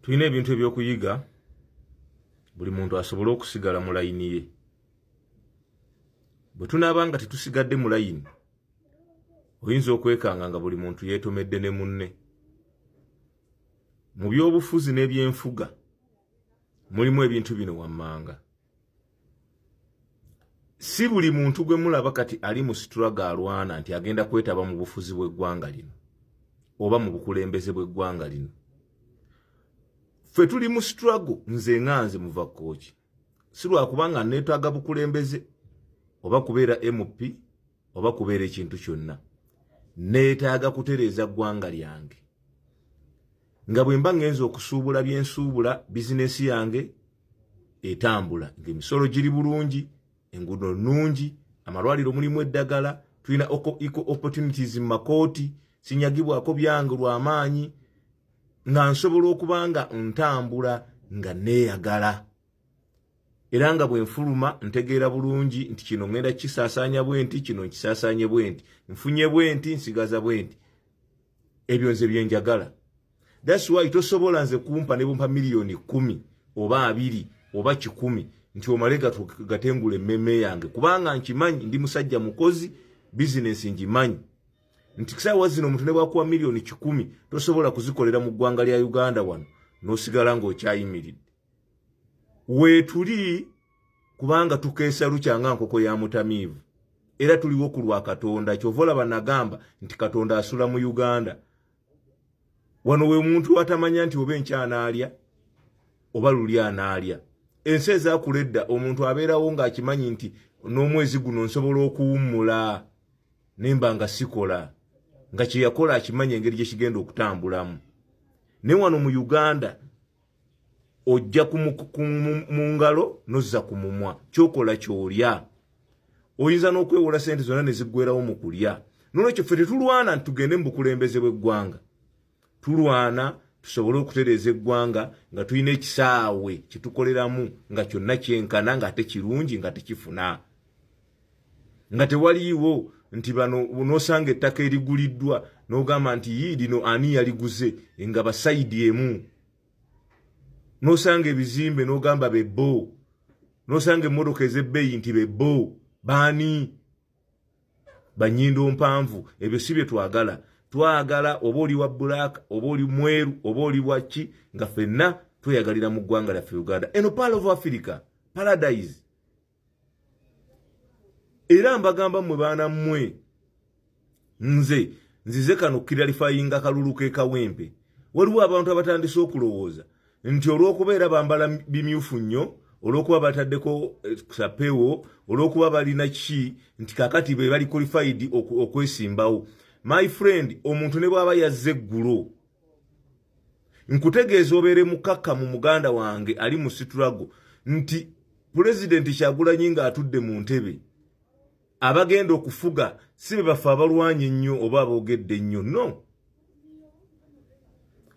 Tulina ebintu ebyokuyiga, buli muntu asobole okusigala mu layini ye. Bwe tunaaba nga tetusigadde mu layini, oyinza okwekanga nga buli muntu yeetomedde ne munne. Mu byobufuzi n'ebyenfuga mulimu ebintu bino wammanga. Si buli muntu gwe mulaba kati ali mu struggle alwana nti agenda kwetaba mu bufuzi bw'eggwanga lino oba mu bukulembeze bw'eggwanga lino. Ffe tuli mu struggle, nze nga nze muva kooki, si lwakubanga neetaaga bukulembeze oba kubeera MP oba kubeera ekintu kyonna. Neetaaga kutereeza ggwanga lyange, nga bwe mba ngenza okusuubula byensuubula, bizinesi yange etambula, ng'emisolo giri bulungi, enguudo nnungi, amalwaliro mulimu eddagala, tulina equal opportunities mu makooti, sinyagibwako byange lw'amaanyi, nga nsobola okuba nga ntambula nga neeyagala, era nga bwe nfuluma ntegeera bulungi nti kino ŋŋenda kukisaasaanya bwe nti, kino nkisaasaanye bwe nti, nfunye bwe nti, nsigaza bwe nti. Ebyo nze bye njagala. That's why tosobola nze kumpa ne bumpa 10 miliyoni oba 20 oba 100 nti omale gatengula emmeme yange, kubanga nkimanyi ndi musajja mukozi, bizinensi ngimanyi nti kisaawa zino omuntu ne bwakuwa 100 miliyoni tosobola kuzikolera mu ggwanga lya Uganda wano n'osigala ng'okyayimiridde. Weetuli kubanga tukeesa lukya nga nkoko ya mutamiivu, era tuliwo ku lwa Katonda. Kyova olaba nagamba nti Katonda asula mu Uganda wano. We muntu atamanya nti oba enkya anaalya oba luli anaalya. Ensi ezakula edda, omuntu abeerawo ng'akimanyi nti n'omwezi guno nsobola okuwummula nemba nga sikola, nga kyeyakola akimanyi engeri gye kigenda okutambulamu. Naye wano mu Uganda ojja mu ngalo nozza ku mumwa, kyokola kyolya. Oyinza n'okwewola sente zonna ne ziggwerawo mu kulya. Nolwekyo ffe tetulwana nti tugende mu bukulembeze bw'eggwanga. Tulwana tusobole okutereeza eggwanga nga tulina ekisaawe kyetukoleramu nga kyonna kyenkana, ng'ate kirungi, nga tekifuna, nga tewaliiwo nti bano n'osanga ettaka eriguliddwa n'ogamba nti yii, lino ani yaliguze, nga ba side emu, n'osanga ebizimbe n'ogamba bebbo, n'osanga emmotoka ez'ebbeeyi nti bebbo baani banyindo mpanvu. Ebyo si bye twagala. Twagala oba oli wa black, oba oli mweru, oba oli waki, nga ffenna tweyagalira mu ggwanga lyaffe Uganda, eno pearl of Africa, paradise. Era mbagamba mmwe baana mmwe, nze nzize kano clarifyinga kalulu ke Kawempe. Waliwo abantu abatandise okulowooza nti olw'okubeera bambala bimyufu nnyo, olw'okuba bataddeko sapewo, olw'okuba balina ki, nti kakati be bali qualified okwesimbawo. My friend, omuntu ne bw'aba yazze eggulo, nkutegeeza obeere mukakkamu, muganda wange ali mu struggle, nti Pulezidenti Kyagulanyi ng'atudde mu ntebe, abagenda okufuga si be bafe abalwanyi ennyo oba aboogedde ennyo. No,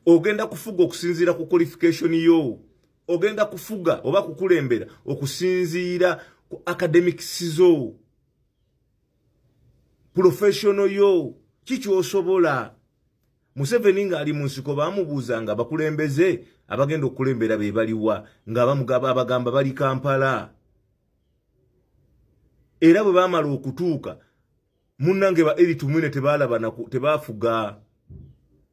ogenda kufuga okusinziira ku qualification yo. Ogenda kufuga oba kukulembera okusinziira ku academics zo, professional yo, kikyosobola. Museveni ng'ali mu nsiko baamubuuzanga abakulembeze abagenda okukulembera be baliwa, nga abagamba bali Kampala. Era bwe baamala okutuuka, munnange, ba Elly Tumwine tebaalaba, tebaafuga.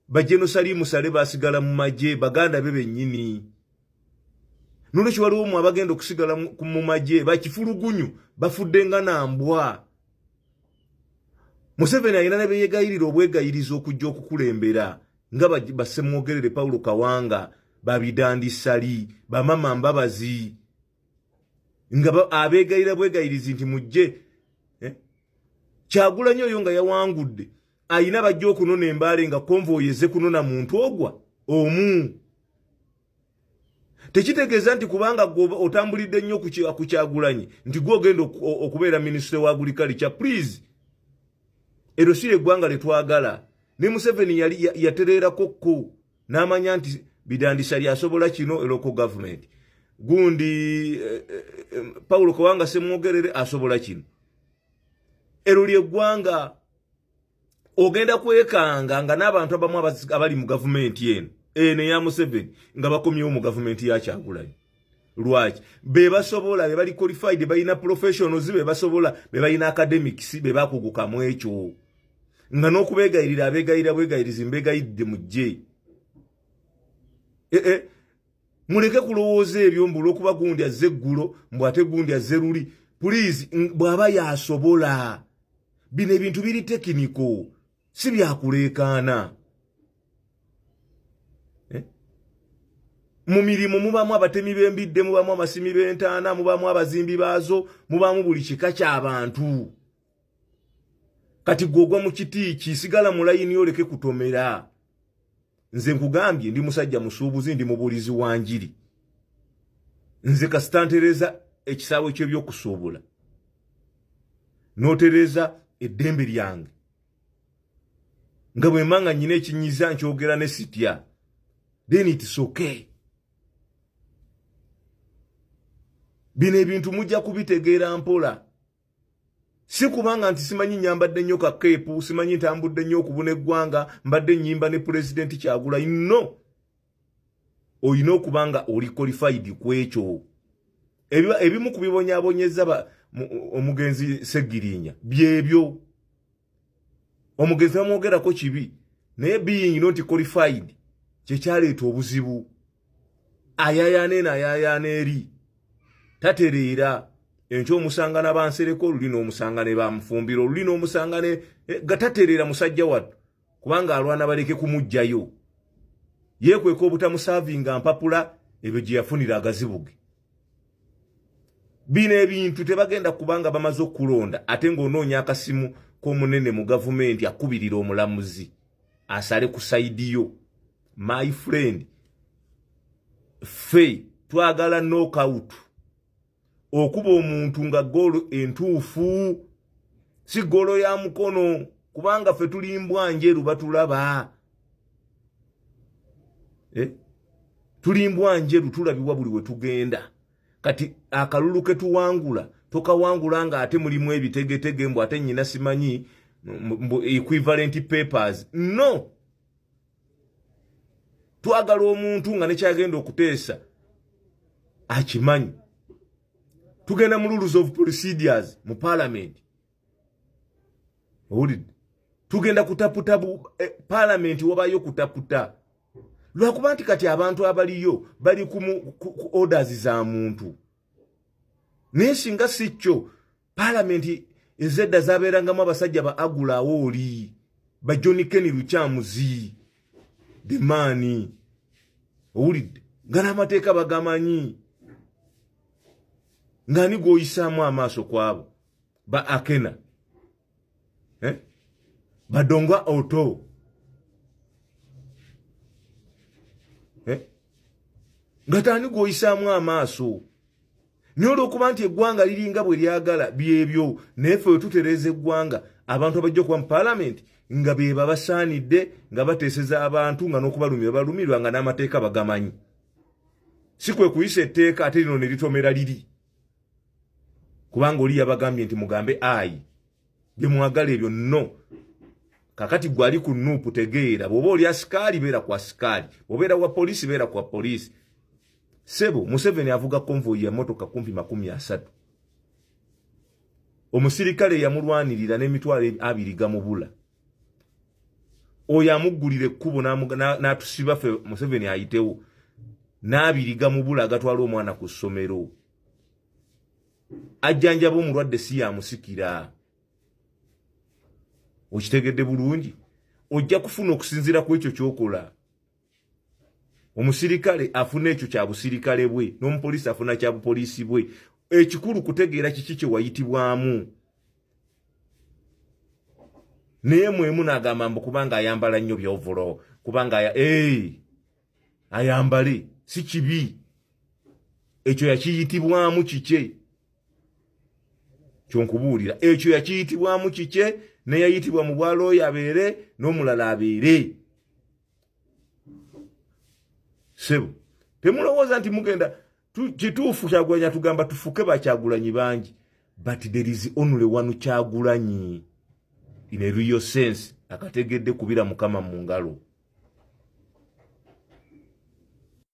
Ba General Salim Saleh basigala mu magye, baganda be bennyini. Nolwekyo waliwo mu abagenda okusigala mu magye bakifulugunyu, bafudde nga nambwa. Museveni alina ne beyegayirira obwegayiriza okujja okukulembera, nga basemwogerere Paulo Kawanga, babidandi Sali, bamama Mbabazi, nga abeegayira bwegayirizi nti mujje, eh? Kyagulanyi oyo nga yawangudde, ayina bajja okunona embaale nga convoy eze kunona muntu ogwa omu. Tekitegeeza nti kubanga gwe otambulidde nnyo ku Kyagulanyi nti gwe ogenda okubeera minisitule wa agriculture. Please, eryo si lyeggwanga lyetwagala. Ne Museveni yali yatereerako kko n'amanya nti Bidandi Ssali asobola kino, local government, gundi Paulo Kawanga Semwogerere asobola kino. Eryo lyeggwanga. Ogenda kwekanga nga n'abantu abamu abali mu gavumenti eno Eno eya Museveni nga bakomyewo mu gavumenti ya Kyagulanyi. Lwaki? Be basobola, be bali qualified, balina professionals, be basobola, be balina academics, be bakuguka mu ekyo. Nga n'okubeegayirira abeegayirira bwegayirizi, mbeegayidde mujje. Eh, muleke kulowooza ebyo mbu olwokuba gundi azze eggulo, mbu ate gundi azze luli. Please, bw'aba yasobola. Bino ebintu biri technical, si byakuleekaana. Eh? Mu mirimu mubamu abatemi b'embidde, mubamu abasimi b'entaana, mubamu abazimbi baazo, mubamu buli kika ky'abantu. Kati gwe ogwa mu kiti kisigala mu layini, oleke kutomera. Nze nkugambye, ndi musajja musuubuzi, ndi mubuulizi wa njiri. Nze kasita ntereeza ekisaawe ky'ebyokusuubula, n'otereeza eddembe lyange, nga bwe mba nga nnyina ekinyiza nkyogera ne sitya, then it's okay. Bino ebintu mujja kubitegeera mpola. Si kubanga nti simanyi nyambadde nnyo ka keepu, simanyi ntambudde nnyo okubuna eggwanga, mbadde nnyimba ne Pulezidenti Kyagulanyi. No, olina okuba nga oli qualified ku ekyo. Ebimu ku bibonyaabonyeza omugenzi Segirinya byebyo. Omugenzi bamwogerako kibi, naye being not qualified kyekyaleeta obuzibu. Ayayaana eno, ayayaana eri, tatereera. Enkya omusanga nabansereko, oluli n'omusanga ne bamufumbira, oluli n'omusanga ne ga tatereera. Musajja wattu, kubanga alwana baleke kumuggyayo, yeekweka obutamusaavinga mpapula. Ebyo gye yafunira agazibu ge. Bino ebintu tebagenda, kubanga bamaze okulonda, ate ng'onoonya akasimu k'omunene mu gavumenti akubirira omulamuzi asale ku side yo. My friend, ffe twagala knockout, okuba omuntu nga goolo entuufu, si goolo ya mukono, kubanga ffe tuli mbwa njeru, batulaba, eh? Tuli mbwa njeru, tulabibwa buli we tugenda. Kati akalulu ke tuwangula tokawangula nga ate mulimu ebitegetege, mbu ate nyina simanyi mbu equivalent papers. No, twagala omuntu nga nekyagenda okuteesa akimanyi. Tugenda mu rules of procedures mu parliament, owulidde? Tugenda kutaputa parliament, wabayo kutaputa, lwakuba nti kati abantu abaliyo bali ku orders za muntu. Naye singa si kyo, paalamenti ezedda zabeerangamu abasajja ba Agula Awooli, ba John Ken Lukyamuzi, demaani, owulidde, nga n'amateeka bagamanyi, ng'ani gw'oyisaamu amaaso kwabo ba Akena, eh? Badonga Oto, eh? Nga taani gw'oyisaamu amaaso? Naye olwokuba nti eggwanga liringa bwe lyagala byebyo, naye ffe wetutereeza eggwanga, abantu abajja okuba mu paalamenti nga be babasaanidde, nga bateeseza abantu, nga n'okubalumira balumirwa, nga n'amateeka bagamanyi, si kwe kuyisa etteeka ate lino ne litomera liri, kubanga oli yabagambye nti mugambe ayi bye mwagala ebyo. Nno kakati gwe ali ku NUP, tegeera, bw'oba oli asikaali, beera ku asikaali, bw'obeera wa poliisi, beera kwa poliisi. Sebo, Museveni avuga convoy ya motoka kumpi 30. Omusirikale yamulwanirira n'emitwalo 20 gamubula. Oyo amuggulira ekkubo n'atusiba ffe Museveni ayitewo, n'abiri gamubula agatwala omwana ku ssomero, ajjanjaba omulwadde, si yamusikira. Okitegedde bulungi? Ojja kufuna okusinziira ku ekyo kyokola. Omusirikale afuna ekyo kya busirikale bwe, n'omupoliisi afuna kya bupoliisi bwe. Ekikulu kutegeera kiki kye wayitibwamu. Naye mwemu n'agamba mbu kubanga ayambala nnyo byovulo, kubanga hey, ayambale si kibi, ekyo yakiyitibwamu kikye. Kyonkubuulira, ekyo yakiyitibwamu kikye, neyayitibwa mu bwalooyo abeere n'omulala abeere. Sebo, temulowooza nti mugenda kituufu. Kyagulanyi atugamba tufuke bakyagulanyi bangi, but there is only one Kyagulanyi in a real sense. Akategedde kubira Mukama mu ngalo.